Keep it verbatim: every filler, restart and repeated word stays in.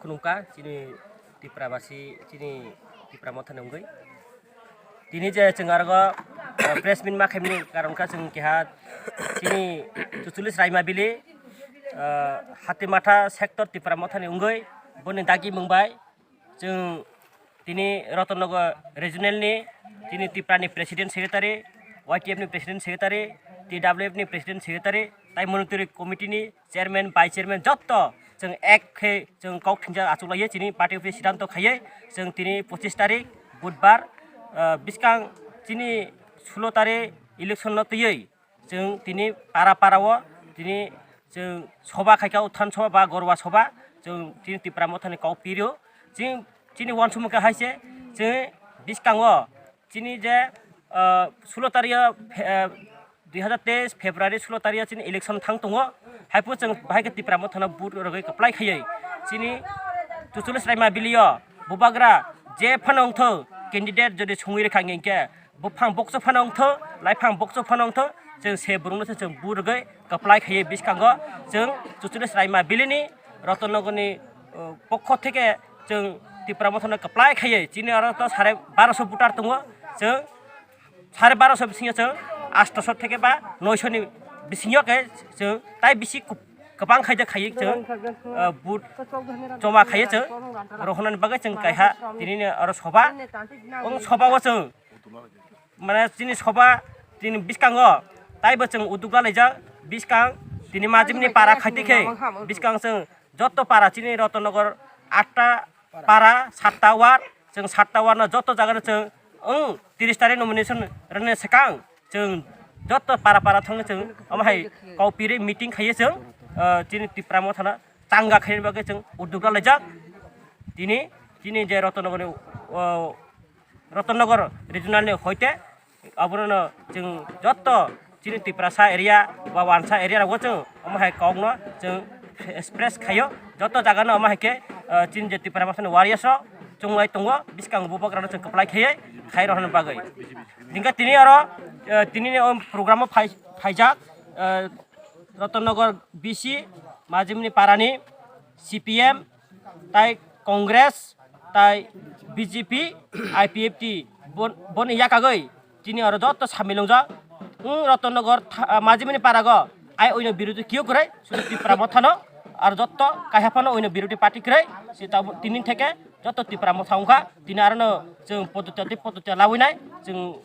Khulumkha chini Tiprabasi, chini Tipra Mothani wngwi. Tini je chwng arogo, ah, press meet ma khaimani karon kha chwng keha chini Chuchuli Sraima Bili, ah, Hatimatha sector Tipra Mothani wngwi boni dagi mung bai chwng tini Rotonnogor regional ni chini Tipra ni president secretary, Y T F ni president secretary, T W F ni president secretary, tai monitoring committee ni chairman, vice chairman jotto chwng ek khe chwng kok thwngjak achuk laiwi chini party office siddhanto khaiwi chwng tini pochis tarik budbar, ah, bwskang chini sulo tarik election no twiwi chwng tini para para o tini chwng soba khaikha, uthan soba ba gorwa soba chwng tini Tipra Mothani kok pirio. Chini, chini uansukmung khe hai se chwng bwskango chini je, ah, sulo tarik o, ah, dui hazar teis February sulo tarik o chini election thang tongo. Hai phuru chwng bahai khe Tipra Mothano vote rwgwi kwplai khaiwi chini Chuchuli Sraima Bili o bubagra je phano wngthok candidate jodi songwi rwkha hwnkhe buphang bokso phano wngthok, laiphang bokso phano wngthok, chwng se borokno se chwng vote rwgwi kwplai khaiwi bwskango chwng Chuchuli Sraima Bili ni Rotonnogor ni, uh, pokho theke chwng Tipra Mothano kwplai khaiwi chini oro to sare baroso voter tongo, chwng sare baroso bisingo chwng astoso theke ba noisoni bisingo khe chwng tai bisi kwb-, kwbang khaijak khaiwi chwng, uh, vote joma khaiwi chwng rohornani bagwi chwng kaiha tinini oro soba, o soba o chwng mane chini soba chini bwskango taibo chwng uddog laijak bwskang tini majimni para khaiti khe bwskang chwng jotto para chini Rotonnogor atta para satta ward chwng satta ward no jotto jaga no chwng wng tris tarik nomination rwna swkang chwng jotto para para thangwi chwng omo hai kok piri meeting khaiwi chwng, ah, chini Tipra Mothano changa khaina bagwi chwng uddog laijak. Tini, chini je Rotonnogor ni, o, Rotonnogor regional ni hoite abono chwng jotto chini Tiprasa area ba wansa area rogo chwng omo hai kokno chwng express khaio. Jotto jaga no omo hai khe, o, chini je Tipra Mothani warriors rok chwnglai tongo, bwskang bubagra no chwng kwplai khaiwi khai rohorna bagwi. Hingkhe tini oro, o, tini ni o program o phai-, phaijak, o, Rotonnogor B C, Majimni Parani, C P M, tai Congress, tai B J P, I P F T, bon-, boni yakagwi chini oro jotto samil wngjak. Wng Rotonnogor tha-, ah, Majimni Parago ai oino birodhi kiyo kwrwi, sudu Tipra Mothano, aro jotto kaiha phano oino birodhi party kwrwi, si tabo tini theke jotto Tipra Motha wngkha, tini arono chwng podoti tei podoti lawinai, chwng